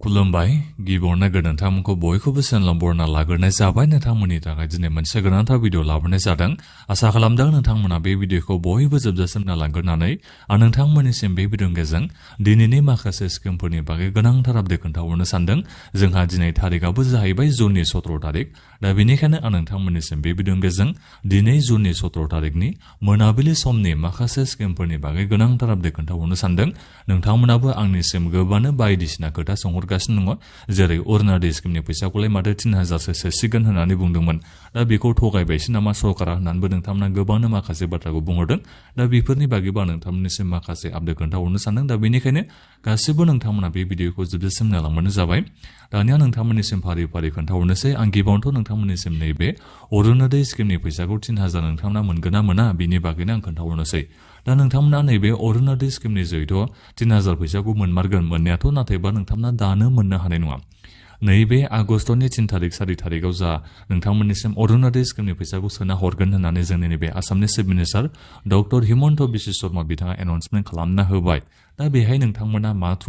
खुलुमबाय गिबियावनो गोनांथारखौ बयखौबो सनमानना लाग्रोनाय जाबाय नोंथांमोननि थाखाय दिनै मोनसे गोनांथार भिडिअ लाबोनाय जादों आसा खालामदों नोंथांमोना बे भिडिअखौ बयबो जोबजासिम नायलांग्रोनानै आं नोंथांमोननिसिम बे भिडिअनि गेजेरजों दिनैनि माखासे स्किमफोरनि बागै गोनांथार आपडेट खोन्थाहरनो सानदों जोंहा दिनै थारिखआबो जाहैबाय जुननि 17 तारिख दा बेनिखायनो आं नोंथांमोननिसिम बे भिडिअनि गेजेरजों दिनै जुननि 17 तारिखनि मोनाबिलि समनि माखासे स्किमफोरनि बागै गोनांथार आपडेट खोन्थाहरनो सानदों नोंथांमोनाबो आंनिसिम गोबांनो बायदिसिना खोथा सोंहरगासिनो दङ जेरै अरुणोदय स्किमनि फैसाखौलाय माथो 3000 सो सोसिगोन होननानै बुंदोंमोन दा बेखौ थगायबायसो नामा सरकारा होननानैबो नोंथांमोना गोबांनो माखासे बाथ्राखौ बुंहरदों दा बेफोरनि बागैबो आं नोंथांमोननिसिम माखासे आपडेट खोन्थाहरनो सानदों दा बेनिखायनो गासिबो नोंथांमोना बे भिडिअखौ जोबजासिम नायलांबानो जाबाय दानिया नोंथांमोननिसिम फारि फारि खोन्थाहरनोसै आं गिबियावनोथ' नोंथांमोननिसिम नैबे अरुणोदय स्किमनि फैसाखौ 3000 नोंथांमोना मोनगोन ना मोना बेनि बागैनो आं खोन्थाहरनोसै दा नोंथांमोना नैबे अरुणोदय स्किमनि जैथ' 3000 फैसाखौ मोनमारगोन मोननायाथ' नाथायबा नोंथांमोना दानो मोननो हानाय नङा नैबे आगस्टनि 3 तारिख 4 तारिखआव जा नोंथांमोननिसिम अरुणोदय स्किमनि फैसाखौ सोना हरगोन होननानै जोंनि नैबे आसामनि chief minister doctor Himanta Biswa Sharma बिथाङा एनाउन्समेन्ट खालामना होबाय दा बेहाय नोंथांमोना मात्र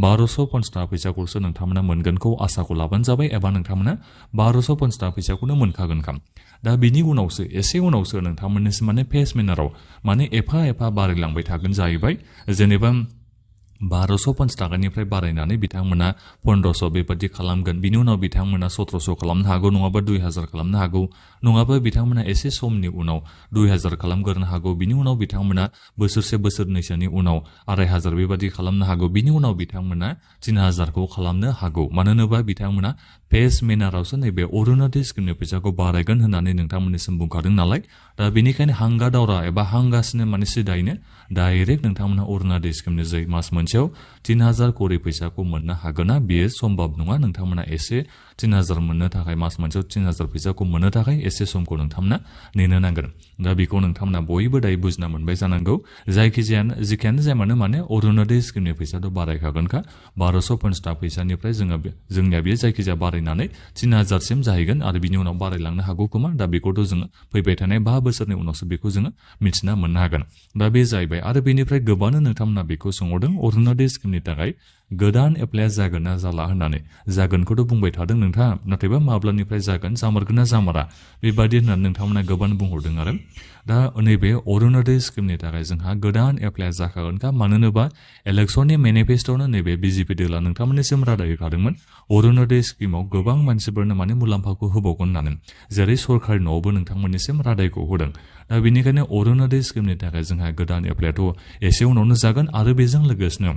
1250 थाखा फैसाखौसो नोंथांमोना मोनगोनखौ आसाखौ लाबानो जाबाय एबा नोंथांमोना 1250 थाखा फैसाखौनो मोनखागोनखा दा बिनि उनावसो एसे उनावसो नोंथांमोननिसिम माने फेस मेनाराव माने एफा बारायलांबाय थागोन जाहैबाय जेनेबा 1250 थाखानिफ्राय बारायनानै बिथांमोना 1500 बेबादि खालामगोन बिनि उनाव बिथांमोना 1700 खालामनो हागौ नङाबा 2000 खालामनो हागौ नङाबा बिथांमोना एसे समनि उनाव 2000 खालामग्रोनो हागौ बिनि उनाव बिथांमोना बोसोरसे बोसोरनैसोनि उनाव 2500 बेबादि खालामनो हागौ बिनि उनाव बिथांमोना 3000 खौ खालामनो हागौ मानो होनोबा बिथांमोना फेस मेनारावसो नैबे अरुणोदय स्किमनि फैसाखौ बारायगोन होननानै नोंथांमोननिसिम बुंखादों नालाय दा बेनिखायनो हांगा दावरा एबा हांगासिनो माने सिदायैनो डाइरेक्ट नोंथांमोना अरुणोदय स्किमनि जै मास मोनसेयाव 3000 करि फैसाखौ मोननो हागोना बेयो सम्भब नङा नोंथांमोना एसे 3000 मोननो थाखाय मास मोनसेयाव 3000 फैसाखौ मोननो थाखाय एसे समखौ नोंथांमोना नेनो नांगोन दा बेखौ नोंथांमोना बयबो दायो बुजिना मोनबाय जानांगौ जिखियानो जाया मानो माने अरुणोदय स्किमनि फैसाथ' बारायखागोनखा 1250 थाखा फैसानिफ्राय जोंनिया बेयो जायखिजाया बारायनानै 3000 सिम जाहैगोन आरो बिनि उनाव बारायलांनो हागौ खोमा दा बेखौथ' जोङो फैबाय थानाय 5 बोसोरनि उनावसो बेखौ जोङो मिथिना मोननो हागोन दा बे जाहैबाय आरो बेनिफ्राय गोबांनो नोंथांमोना बेखौ सोंहरदों अरुणोदय स्किमनि थाखाय गोदान एप्लाइया जागोन ना जाला होननानै जागोनखौथ' बुंबाय थादों नोंथाङा नाथायबा माब्लानिफ्राय जागोन जामारगोन ना जामारा बेबादि होननानै नोंथांमोना गोबां बुंहरदों आरो दा नैबे अरुणोदय स्किमनि थाखाय जोंहा गोदान एप्लाइया जाखागोनखा मानो होनोबा इलेक्सननि मेनिफेस्ट'आवनो नैबे बिजेपि दोला नोंथांमोननिसिम रादाय होखादोंमोन अरुणोदय स्किमाव गोबां मानसिफोरनो माने मुलाम्फाखौ होबावगोन होननानै जेरै सरकारि न'आवबो नोंथांमोननिसिम रादायखौ होदों दा बेनिखायनो अरुणोदय स्किमनि थाखाय जोंहा गोदान एप्लाइयाथ' एसे उनावनो जागोन आरो बेजों लोगोसेनो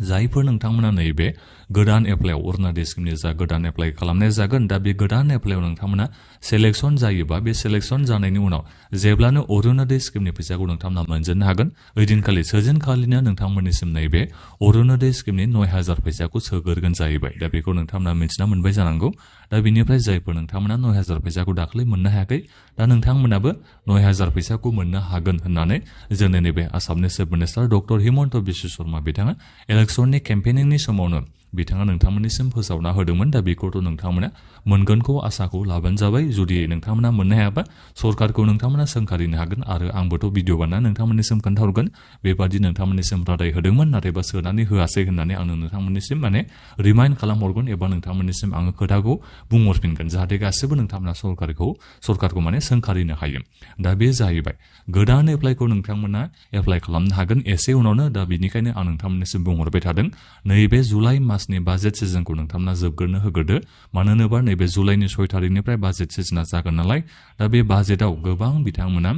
जायफोर नोंथांमोना नैबे गोदान एप्लाइयाव अरुणोदय स्किमनि जा गोदान एप्लाइ खालामनाय जागोन दा बे गोदान एप्लाइयाव नोंथांमोना सेलेक्सन जायोबा बे सेलेक्सन जानायनि उनाव जेब्लानो अरुणोदय स्किमनि फैसाखौ नोंथांमोना मोनजेननो हागोन ओइदिनखालि सोजेनखालिनो नोंथांमोननिसिम नैबे अरुणोदय स्किमनि 9000 फैसाखौ सोग्रोगोन जाहैबाय दा बेखौ नोंथांमोना मिथिना मोनबाय जानांगौ दा बेनिफ्राय जायफोर नोंथांमोना 9000 फैसाखौ दाखालि मोननो हायाखै दा नोंथांमोनाबो 9000 फैसाखौ मोननो हागोन होननानै जोंनि नैबे आसामनि chief minister doctor Himanta Biswa Sharma बिथाङा इलेक्सननि केम्पेनिंनि समावनो बिथाङा नोंथांमोननिसिम फोसावना होदोंमोन दा बेखौथ' नोंथांमोना मोनगोनखौ आसाखौ लाबानो जाबाय जुदि नोंथांमोना मोननो हायाबा सरकारखौ नोंथांमोना सोंखारिनो हागोन आरो आंबोथ' भिडिअ बानायना नोंथांमोननिसिम खोन्थाहरगोन बेबादि नोंथांमोननिसिम रादाय होदोंमोन नाथायबा सोनानै होआसै होननानै आं नोंथांमोननिसिम माने रिमाइन्ड खालामहरगोन एबा नोंथांमोननिसिम आङो खोथाखौ बुंहरफिनगोन जाहाथे गासिबो नोंथांमोना सरकारखौ माने सोंखारिनो हायो दा बे जाहैबाय गोदान एप्लाइखौ नोंथांमोना एप्लाइ खालामनो हागोन एसे उनावनो दा बेनिखायनो आं नोंथांमोननिसिम बुंहरबाय थादों नैबे जुलाइ मासनि बाजेट सिजनखौ नोंथांमोना जोबग्रोनो होग्रोदो मानो होनोबा नैबे जुलाइनि 6 तारिखनिफ्राय बाजेट सिजोना जागोन नालाय दा बे बाजेटाव गोबां बिथांमोना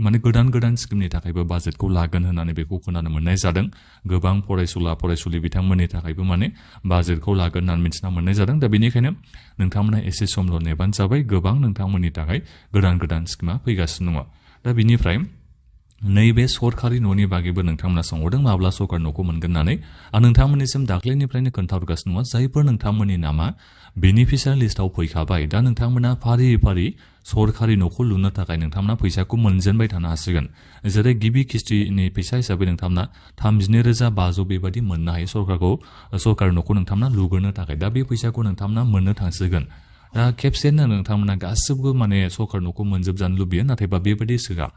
माने गोदान स्किमनि थाखायबो बाजेटखौ लागोन होननानै बेखौ खोनानो मोननाय जादों गोबां फरायसुलि बिथांमोननि थाखायबो माने बाजेटखौ लागोन होननानै मिथिना मोननाय जादों दा बेनिखायनो नोंथांमोना एसे समल' नेबानो जाबाय गोबां नोंथांमोननि थाखाय गोदान स्किमा फैगासिनो दङ दा बिनिफ्राय नैबे सरकारि न'नि बागैबो नोंथांमोना सोंहरदों माब्ला सरकारि न'खौ मोनगोन होननानै आं नोंथांमोननिसिम दाख्लैनिफ्रायनो खोन्थाहरगासिनो दङ जायफोर नोंथांमोननि नामा बेनिफिसियारि लिस्टआव फैखाबाय दा नोंथांमोना फारि सरकारि न'खौ लुनो थाखाय नोंथांमोना फैसाखौ मोनजेनबाय थानो हासिगोन जेरै गिबि किस्तिनि फैसा हिसाबै नोंथांमोना 32,500 बेबादि मोननो हायो सरकारि न'खौ नोंथांमोना लुग्रोनो थाखाय दा बे फैसाखौ नोंथांमोना मोननो थांसिगोन दा खेबसेनो नोंथांमोना गासिबो माने सरकारि न'खौ मोनजोबजानो लुबैयो नाथायबा बेबादि सोआ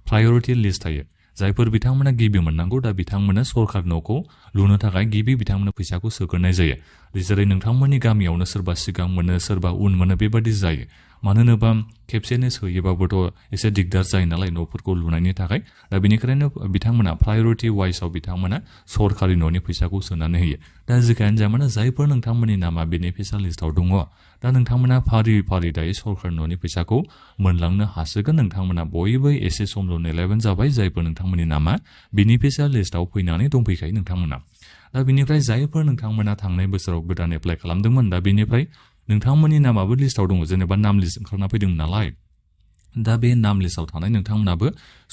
प्रायोरिटी लिस्ट थायो जायफोर बिथांमोना गिबि मोननांगौ दा बिथांमोना सरकार न'खौ लुनो थाखाय गिबि बिथांमोना फैसाखौ सोग्रोनाय जायो जेरै नोंथांमोननि गामियावनो सोरबा सिगां मोनो सोरबा उन मोनो बेबादि जायो मानो होनोबा खेबसेनो सोयोबाबोथ' एसे दिगदार जायो नालाय न'फोरखौ लुनायनि थाखाय दा बेनिखायनो बिथांमोना प्रायरिटि वाइसआव बिथांमोना सरकारि न'नि फैसाखौ सोनानै होयो दा जिखियानो जाया मानो जायफोर नोंथांमोननि नामा बेनिफिसियार लिस्टआव दङ दा नोंथांमोना फारि फारि दायो सरकारि न'नि फैसाखौ मोनलांनो हासिगोन नोंथांमोना बयबो एसे समल' नेलायबानो जाबाय जायफोर नोंथांमोननि नामा बेनिफिसियार लिस्टआव फैनानै दंफैखायो नोंथांमोना दा बेनिफ्राय जायफोर नोंथांमोना थांनाय बोसोराव गोदान एप्लाइ खालामदोंमोन दा बेनिफ्राय नोंथांमोननि नामाबो लिस्टआव दङ जेनेबा नाम लिस्ट ओंखारना फैदों नालाय दा बे नाम लिस्टआव थानाय नोंथांमोनाबो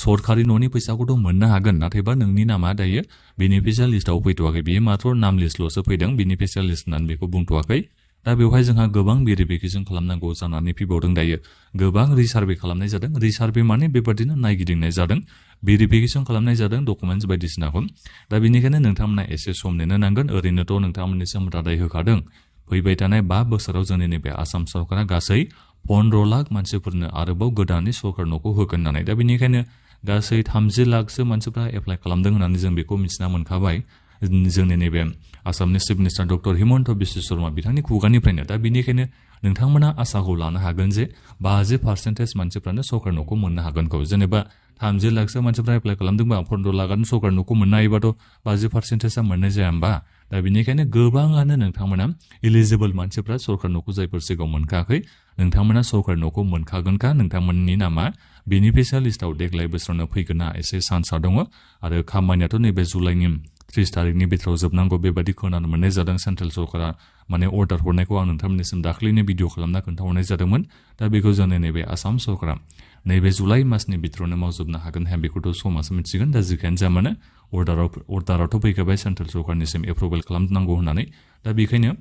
सरकारि न'नि फैसाखौथ' मोननो हागोन नाथायबा नोंनि नामा दायो बेनिफिसियार लिस्टआव फैथ'वाखै बेयो मात्र नाम लिस्टल'सो फैदों बेनिफिसियार लिस्ट होननानै बेखौ बुंथ'वाखै दा बेवहाय जोंहा गोबां भेरिफिकेसन खालामनांगौ जानानै फैबावदों दायो गोबां रिसार्भे खालामनाय जादों रिसार्भे माने बेबादिनो नायगिदिंनाय जादों भेरिफिकेसन खालामनाय जादों डकुमेन्टस बायदिसिनाखौ दा बेनिखायनो नोंथांमोना एसे सम नेनो नांगोन ओरैनोथ' नोंथांमोननिसिम रादाय होखादों फैबाय थानाय 5 बोसोराव जोंनि नैबे आसाम सरकारा गासै 15 लाख मानसिफोरनो आरोबाव गोदानै सरकार न'खौ होगोन होननानै दा बेनिखायनो गासै 30 लाखसो मानसिफ्रा एप्लाइ खालामदों होननानै जों बेखौ मिथिना मोनखाबाय जोंनि नैबे आसामनि chief minister doctor Himanta Biswa Sharma बिथांनि खुगानिफ्रायनो दा बेनिखायनो नोंथांमोना आसाखौ लानो हागोन जे 50% मानसिफ्रानो सरकार न'खौ मोननो हागोनखौ जेनेबा 30 लाखसो मानसिफ्रा एप्लाइ खालामदोंबा 15 लाखआनो सरकार न'खौ मोननो हायोबाथ' 50%आ मोननाय जाया होमबा दा बेनिखायनो गोबाङानो नोंथांमोना इलिजिबल मानसिफ्रा सरकार न'खौ जायफोर सिगाङाव मोनखायाखै नोंथांमोना सरकार न'खौ मोनखागोनखा नोंथांमोननि नामा बेनिफिसियार लिस्टआव देग्लाय बोसोरावनो फैगोनना एसे चान्सआ दङ आरो खामानियाथ' नैबे जुलाइनि 30 तारिखनि बिथोराव जोबनांगौ बेबादि खोनानो मोननाय जादों सेन्ट्रेल सरकारा माने अर्डार हरनायखौ आं नोंथांमोननिसिम दाख्लैनो भिडिअ खालामना खोन्थाहरनाय जादोंमोन दा बेखौ जोंनि नैबे आसाम सरकारा नैबे जुलाइ मासनि बिथोरावनो मावजोबनो हागोन बेखौथ' समासो मिथिगोन दा जिखियानो जाया मानो अर्डाराथ' फैखाबाय सेन्ट्रेल सरकारनिसिम एप्रुभेल खालामनांगौ होननानै दा बेखायनो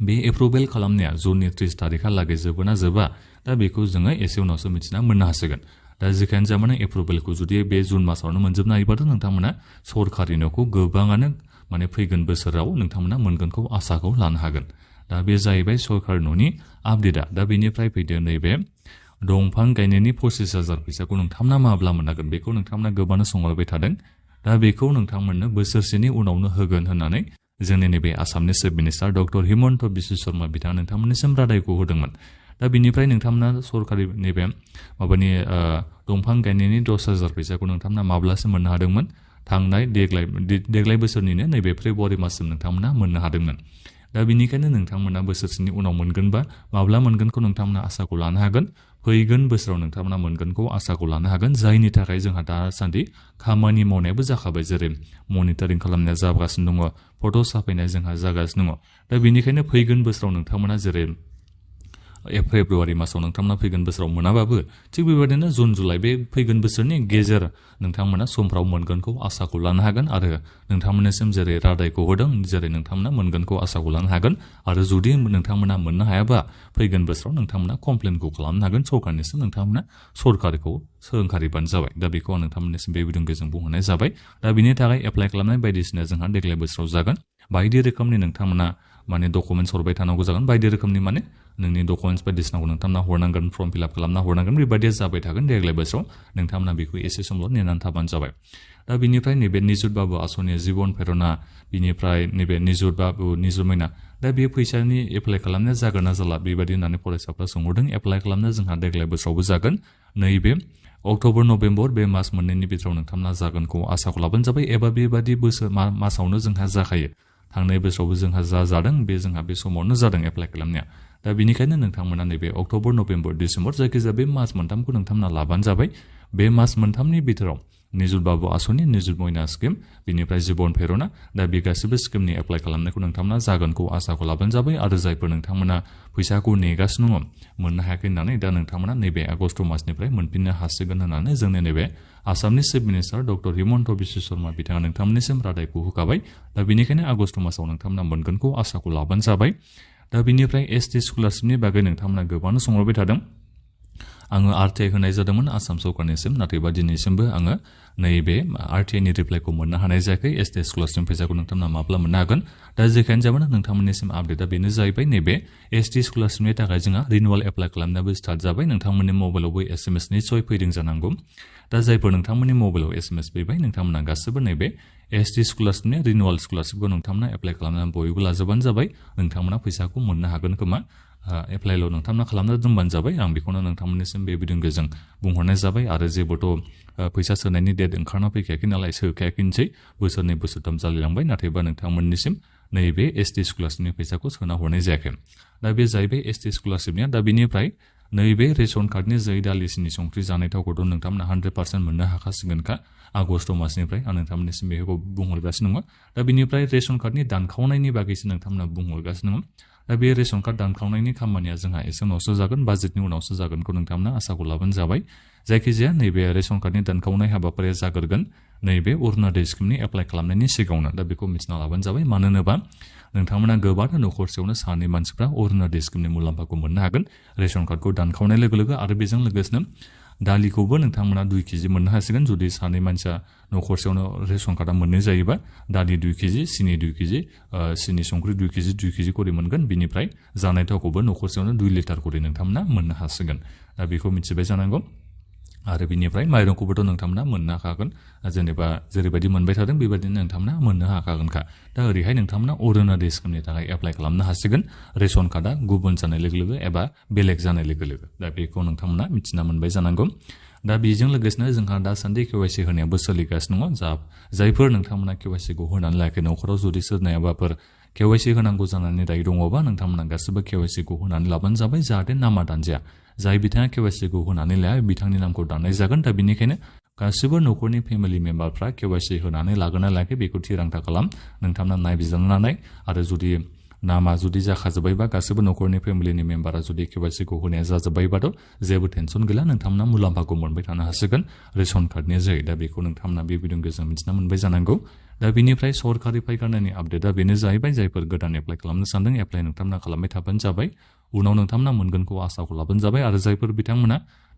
बे एप्रुभेल खालामनाया जुननि 30 तारिखहालागै जोबोना जोबा दा बेखौ जोङो एसे उनावसो मिथिना मोननो हासिगोन दा जिखियानो जाया मानो एप्रुभेलखौ जुदि बे जुन मासावनो मोनजोबनो हायोबाथ' नोंथांमोना सरकारि न'खौ गोबाङानो माने फैगोन बोसोराव नोंथांमोना मोनगोनखौ आसाखौ लानो हागोन दा बे जाहैबाय सरकारि न'नि आपडेटआ दा बेनिफ्राय फैदो नैबे दंफां गायनायनि 25,000 फैसाखौ नोंथांमोना माब्ला मोननांगोन बेखौ नोंथांमोना गोबानो सोंहरबाय थादों दा बेखौ नोंथांमोननो बोसोरसेनि उनावनो होगोन होननानै जोंनि नैबे आसामनि chief minister doctor Himanta Biswa Sharma बिथाङा नोंथांमोननिसिम रादायखौ होदोंमोन दा बिनिफ्राय नोंथांमोना सरकारि नैबे माबानि दंफां गायनायनि 10,000 फैसाखौ नोंथांमोना माब्लासो मोननो हादोंमोन थांनाय देग्लाय बोसोरनिनो नैबे फेब्रुवारि माससिम नोंथांमोना मोननो हादोंमोन दा बेनिखायनो नोंथांमोना बोसोरसेनि उनाव मोनगोनबा माब्ला मोनगोनखौ नोंथांमोना आसाखौ लानो हागोन फैगोन बोसोराव नोंथांमोना मोनगोनखौ आसाखौ लानो हागोन जायनि थाखाय जोंहा दासान्दि खामानि मावनायाबो जाखाबाय जेरै मनिटरिं खालामनाया जागासिनो दङ फट' साफायनाया जोंहा जागासिनो दङ दा बेनिखायनो फैगोन बोसोराव नोंथांमोना जेरै फेब्रुवारि मासाव नोंथांमोना फैगोन बोसोराव मोनाबाबो थिग बेबायदिनो जुन जुलाइ बे फैगोन बोसोरनि गेजेर नोंथांमोना समफ्राव मोनगोनखौ आसाखौ लानो हागोन आरो नोंथांमोननिसिम जेरै रादायखौ होदों जेरै नोंथांमोना मोनगोनखौ आसाखौ लानो हागोन आरो जुदि नोंथांमोना मोननो हायाबा फैगोन बोसोराव नोंथांमोना कमप्लेनखौ खालामनो हागोन सरकारनिसिम नोंथांमोना सरकारखौ सोंखारिबानो जाबाय दा बेखौ आं नोंथांमोननिसिम बे भिडिअ'जों बुंहरनाय जाबाय दा बिनि थाखाय एप्लाइ खालामनाय बायदिसिना जोंहा देग्लाय बोसोराव जागोन बायदि रोखोमनि नोंथांमोना माने डकुमेन्टस हरबाय थानांगौ जागोन बायदि रोखोमनि माने नोंनि डकुमेन्टस बायदिसिनाखौ नोंथांमोना हरनांगोन फर्म फिलआप खालामना हरनांगोन बेबायदिया जाबाय थागोन देग्लाय बोसोराव नोंथांमोना बेखौ एसे समल' नेनानै थाबानो जाबाय दा बिनिफ्राय नैबे निजुत बाबु आसनि जिबन प्रेरना बिनिफ्राय नैबे निजुत बाबु निजुत मैना दा बे फैसानि एप्लाइ खालामनाया जागोन ना जाला बेबायदि होननानै फरायसाफ्रा सोंहरदों एप्लाइ खालामनाया जोंहा देग्लाय बोसोरावबो जागोन नैबे अक्ट'बर नभेम्बर बे मास मोननैनि बिथोराव नोंथांमोना जागोनखौ आसाखौ लाबानो जाबाय एबा बेबादि बोसोर मासावनो जोंहा जाखायो थांनाय बोसोरावबो जोंहा जादों बे जोंहा बे समावनो जादों एप्लाइ खालामनाया दा बेनिखायनो नोंथांमोना नैबे अक्ट'बर नभेम्बर डिसेम्बर जायखिजाया बे मास मोनथामखौ नोंथांमोना लाबानो जाबाय बे मास मोनथामनि बिथोराव निजुत बाबु आसनि निजुत मयना स्किम बिनिफ्राय जिबन प्रेरना दा बे गासैबो स्किमनि एप्लाइ खालामनायखौ नोंथांमोना जागोनखौ आसाखौ लाबानो जाबाय आरो जायफोर नोंथांमोना फैसाखौ नेगासिनो दङ मोननो हायाखै होननानै दा नोंथांमोना नैबे आगस्ट मासनिफ्राय मोनफिननो हासिगोन होननानै जोंनि नैबे आसामनि chief minister doctor Himanta Biswa Sharma बिथाङा नोंथांमोननिसिम रादायखौ होखाबाय दा बेनिखायनो आगस्ट मासाव नोंथांमोना मोनगोनखौ आसाखौ लाबानो जाबाय दा बेनिफ्राय एसटि स्कलारशिपनि बागै नोंथांमोना गोबांनो सोंहरबाय थादों आङो आरटिआइ होनाय जादोंमोन आसाम सरकारनिसिम नाथायबा दिनैसिमबो आङो नैबे RTI नि रिप्लाइखौ मोननो हानाय जायाखै ST स्कलारशिप फैसाखौ नोंथांमोना माब्ला मोननो हागोन दा जेखायनो जाबानो नोंथांमोननिसिम आपडेटआ बेनो जाहैबाय नैबे ST स्कलारशिपनि थाखाय जोंहा रिनिउवेल एप्लाइ खालामनायाबो स्टार्ट जाबाय नोंथांमोननि मबाइलावबो SMS निसय फैदों जानांगौ दा जायफोर नोंथांमोननि मबाइलाव SMS फैबाय नोंथांमोना गासिबो नैबे ST स्कलारशिपनि रिनिउवेल स्कलारशिपखौ नोंथांमोना एप्लाइ खालामनानै बयबो लाजोबानो जाबाय नोंथांमोना फैसाखौ मोननो हागोन खोमा एप्लाइल' नोंथांमोना खालामना दोनबानो जाबाय आं बेखौनो नोंथांमोननिसिम बे भिडिअनि गेजेरजों बुंहरनाय जाबाय आरो जेबोथ' फैसा सोनायनि डेट ओंखारना फैखायाखै नालाय सोखायाखैनोसै बोसोरनै बोसोरथाम जालायलांबाय नाथायबा नोंथांमोननिसिम नैबे ST स्कलारशिपनि फैसाखौ सोना हरनाय जायाखै दा बे जाहैबाय ST स्कलारशिपनिया दा बेनिफ्राय नैबे रेशन कार्डनि जै दालिसिनि संख्रि जानाय थावखौथ' नोंथांमोना 100% मोननो हाखासिगोनखा आगस्ट मासनिफ्राय आं नोंथांमोननिसिम बेखौ बुंहरगासिनो दङ दा बेनिफ्राय रेशन कार्डनि दानखावनायनि बागैसो नोंथांमोना बुंहरगासिनो दङ दा बे रेशन कार्ड दानखावनायनि खामानिया जोंहा एसे उनावसो जागोन बाजेटनि उनावसो जागोनखौ नोंथांमोना आसाखौ लाबानो जाबाय जायखिजाया नैबे रेशन कार्डनि दानखावनाय हाबाफारिया जागोरगोन नैबे अरुणोदय स्किमनि एप्लाइ खालामनायनि सिगाङावनो दा बेखौ मिथिना लाबानो जाबाय मानो होनोबा नोंथांमोना गोबां नखरसेयावनो सानै मानसिफ्रा अरुणोदय स्किमनि मुलाम्फाखौ मोननो हागोन रेशन कार्डखौ दानखावनाय लोगो लोगो आरो बेजों लोगोसेनो दालिखौबो नोंथांमोना 2 केजि मोननो हासिगोन जुदि सानै मानसिया नखरसेयावनो रेशन कार्डआ मोननै जायोबा दालि 2 केजि सिनि 2 केजि सिनि संख्रि 2 केजि करि मोनगोन बिनिफ्राय जानाय थावखौबो नखरसेयावनो 2 लिटार करि नोंथांमोना मोननो हासिगोन दा बेखौ मिथिबाय जानांगौ आरो बिनिफ्राय माइरंखौबोथ' नोंथांमोना मोननो हाखागोन जेनेबा जेरैबायदि मोनबाय थादों बेबायदिनो नोंथांमोना मोननो हाखागोनखा दा ओरैहाय नोंथांमोना अरुणोदय स्किमनि थाखाय एप्लाइ खालामनो हासिगोन रेशन कार्डआ गुबुन जानाय लोगो लोगो एबा बेलेग जानाय लोगो लोगो दा बेखौ नोंथांमोना मिथिना मोनबाय जानांगौ दा बेजों लोगोसेनो जोंहा दासान्दि KYC होनायाबो सोलिगासिनो दङ जायफोर नोंथांमोना KYC खौ होनानै लायाखै न'खराव जुदि सोरनायाबाफोर KYC होनांगौ जानानै दायो दङबा नोंथांमोना गासिबो KYC खौ होनानै लाबानो जाबाय जाहाथे नामा दानजाया जाय बिथाङा KYC खौ होनानै लाया बिथांनि नामखौ दाननाय जागोन दा बेनिखायनो गासिबो न'खरनि फेमिलि मेम्बारफ्रा KYC होनानै लागोन ना लायाखै बेखौ थिरांथा खालाम नोंथांमोना नायबिजिरनानै आरो जुदि नामा जुदि जाखाजोब्बायबा गासिबो न'खरनि फेमिलिनि मेम्बारा जुदि KYC खौ होनाया जाजोब्बायबाथ' जेबो टेनसन गैला नोंथांमोना मुलाम्फाखौ मोनबाय थानो हासिगोन रेशन कार्डनि जोहै दा बेखौ नोंथांमोना बे भिडिअनि गेजेरजों मिथिना मोनबाय जानांगौ दा बेनिफ्राय सरकारि फायखानानि आपडेटआ बेनो जाहैबाय जायफोर गोदान एप्लाइ खालामनो सानदों एप्लाइ नोंथांमोना खालामबाय थाबानो जाबाय उनाव नोंथांमोना मोनगोनखौ आसाखौ लाबानो जाबाय आरो जायफोर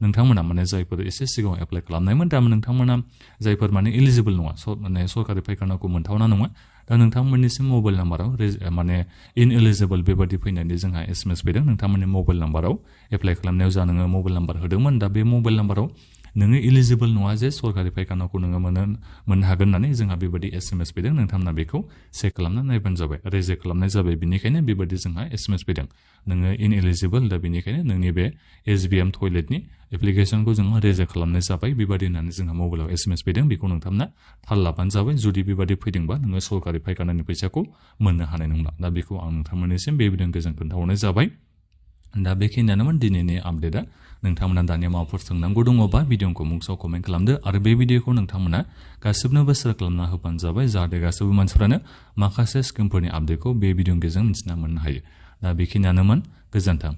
नोंथांमोना माने जायफोर एसे सिगाङाव एप्लाइ खालामनायमोन दा नोंथांमोना जायफोर माने एलिजिबल नङा माने सरकारि फायखानाखौ मोनथावना नङा दा नोंथांमोननिसिम मबाइल नाम्बाराव माने इनएलिजिबल बेबायदि फैनायनि जोंहा SMS फैदों नोंथांमोननि मबाइल नाम्बाराव एप्लाइ खालामनायाव जा नोङो मबाइल नाम्बार होदोंमोन दा बे मबाइल नाम्बाराव नोङो एलिजिबल नङा जे सरकारि फायखानाखौ नोङो मोननो हागोन होननानै जोंहा बेबायदि SMS फैदों नोंथांमोना बेखौ चेक खालामना नायबानो जाबाय रेजेक्ट खालामनाय जाबाय बिनिखायनो बेबायदि जोंहा SMS फैदों नोङो इनएलिजिबल दा बेनिखायनो नोंनि बे SBM टयलेटनि एप्लिकेशनखौ जोङो रेजेक्ट खालामनाय जाबाय बेबायदि होननानै जोंहा मबाइलाव SMS फैदों बेखौ नोंथांमोना थाल लाबानो जाबाय जुदि बेबायदि फैदोंबा नोङो सरकारि फायखानानि फैसाखौ मोननो हानाय नंला दा बेखौ आं नोंथांमोननिसिम बे भिडिअनि गेजेरजों खोन्थाहरनाय जाबाय दा बेखिनियानोमोन दिनैनि आपडेटआ नोंथांमोना दानिया माबाफोर सोंनांगौ दङबा भिडिअखौ मुंसाव कमेन्ट खालामदो आरो बे भिडिअखौ नोंथांमोना गासिबनोबो शेयार खालामना होबानो जाबाय जाहाथे गासिबो मानसिफ्रानो माखासे स्किमफोरनि आपडेटखौ बे भिडिअनि गेजेरजों मिथिना मोननो हायो दा बेखिनियानोमोन गोजोन्थों